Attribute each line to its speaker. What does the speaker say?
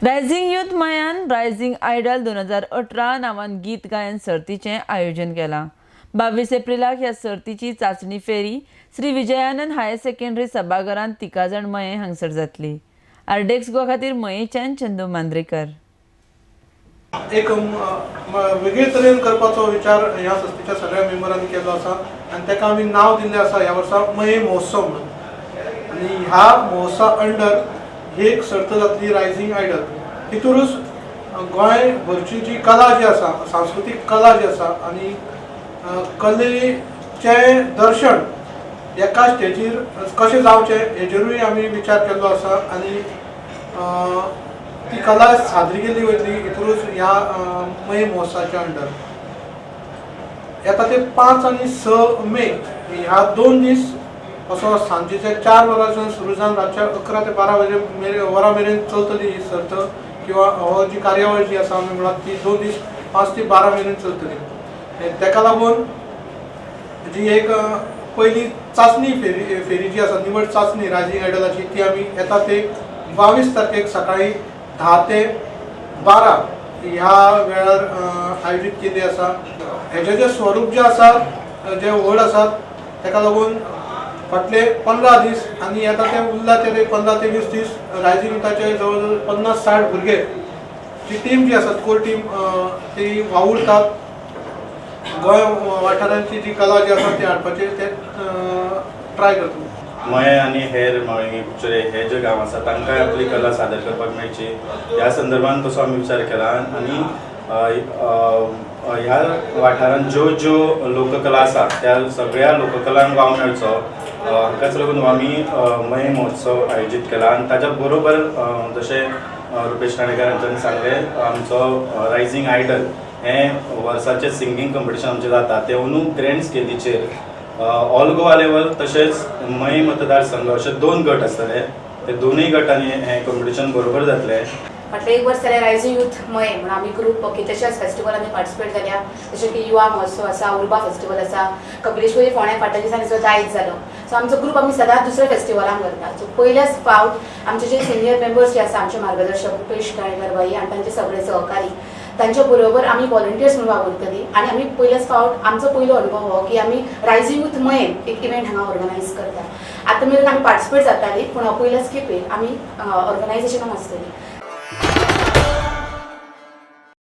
Speaker 1: Rising youth मयान rising idol 2018 नांवान गीत गायन सर्तीचें आयोजन केलां. 22 एप्रिलाक ह्या सर्तीची चांचणी फेरी श्री विजयानंद हायर सेकंडरी सभाघरांत तिकाजण मये हांगसर जातली. आरडीएक्स गोवा खातीर मयेच्यान चंदू मांद्रेकर.
Speaker 2: एक वेगळे तरेन करपाचो विचार ह्या संस्थेच्या सगळ्या मेंबरांनी केल्लो आसा आनी ताका आमी नांव दिल्लें आसा ह्या वर्सा मये महोत्सव म्हणून. आनी ह्या महोत्सवा अंडर ही एक सर्त जातली रायझिंग आयडल. तितूनच गोंय भरची जी कला जी आसा, सांस्कृतीक कला जी आसा आनी कलेचें दर्शन एका स्टेजीर कशें जावचें हेजेरूय आमी विचार केल्लो आसा आनी ती कला सादरी केली वयतली हितूनच ह्या मये महोत्सवाच्या अंडर. येता ते 5 आनी 6 मे ह्या 2 दीस असो सांजेच्या 4 वरांच्यान सुरू जावन रातच्या 11 ते 12 वरां मेरेन चलतली ही सर्त किंवा हो जी कार्यावळ जी आसा आमी म्हणा ती 2 दीस 5 ते 12 मेरेन चलतली. तेका लागून जी एक पयली चांचणी फेरी जी आसा, निवड चांचणी रायझिंग आयडलाची, ती आमी येता ते 22 तारखेक सकाळी 10 ते 12 ह्या वेळार आयोजीत केल्ली आसा. हेजें जें स्वरूप जें आसा, जे व्हड आसा, तेका लागून फाटले 15 दीस आनी येता ते उरला ते 15 ते 20 दीस रायझिंग युथाचे जवळ जवळ 50-60 भुरगे जी टीम जी आसा, कोर टीम, ती वावुरतात. गोंय वाठारांची जी कला जी आसा ती हाडपाची ते ट्राय करता.
Speaker 3: मये आनी हेर माळी कुडचडे हे जे गांव आसा तांकांय आपली कला सादर करपाक मेळची ह्या संदर्भान तसो आमी विचार केला आनी ह्या वाठारांत ज्यो ज्यो लोककला आसा त्या सगळ्या लोककलांक वाव मेळचो हाकाच लागून आमी मये महोत्सव आयोजीत केला. आनी ताच्या बरोबर जशें रुपेश राणेकर हांच्यानी सांगलें, आमचो रायझिंग आयडल हें वर्साचें सिंगींग कंपिटिशन आमचें जाता तें अंदू ग्रँड स्केलीचेर ऑल गोवा लेवल तशेंच मये मतदारसंघ अशे 2 गट आसतले, ते दोनूय गटांनी हें कंपिटिशन बरोबर जातलें.
Speaker 4: फाटलें एक वर्स जालें रायझिंग युथ मये म्हणून आमी ग्रूप कितल्याशाच फेस्टिवलांनी पार्टिसिपेट जाल्या, जशें की युवा महोत्सव आसा, उर्बा फेस्टिवल आसा, कपिलेश्वरी फोंड्या फाटल्या दिसांनी जो दायज जालो. सो आमचो ग्रूप आमी सदांच दुसऱ्या फेस्टिवलांक व्हरता. सो पयल्याच फावट आमचे जे सिनियर मेंबर्स जे आसा, आमचे मार्गदर्शक रुपेश काणेकर बाई आनी तांचे सगळे सहकारी, तांच्या बरोबर आमी व्हॉलंटियर्स म्हणून वावुरतली. आनी आमी पयल्याच फावट आमचो पयलो अनुभव हो की आमी रायझिंग युथ मये एक इव्हेंट हांगा ऑर्गनायज करता. आतां मेरेन आमी पार्टिसिपेट जाताली, पूण हो पयल्याच खेपे आमी ऑर्गनायजेशनान आसतली.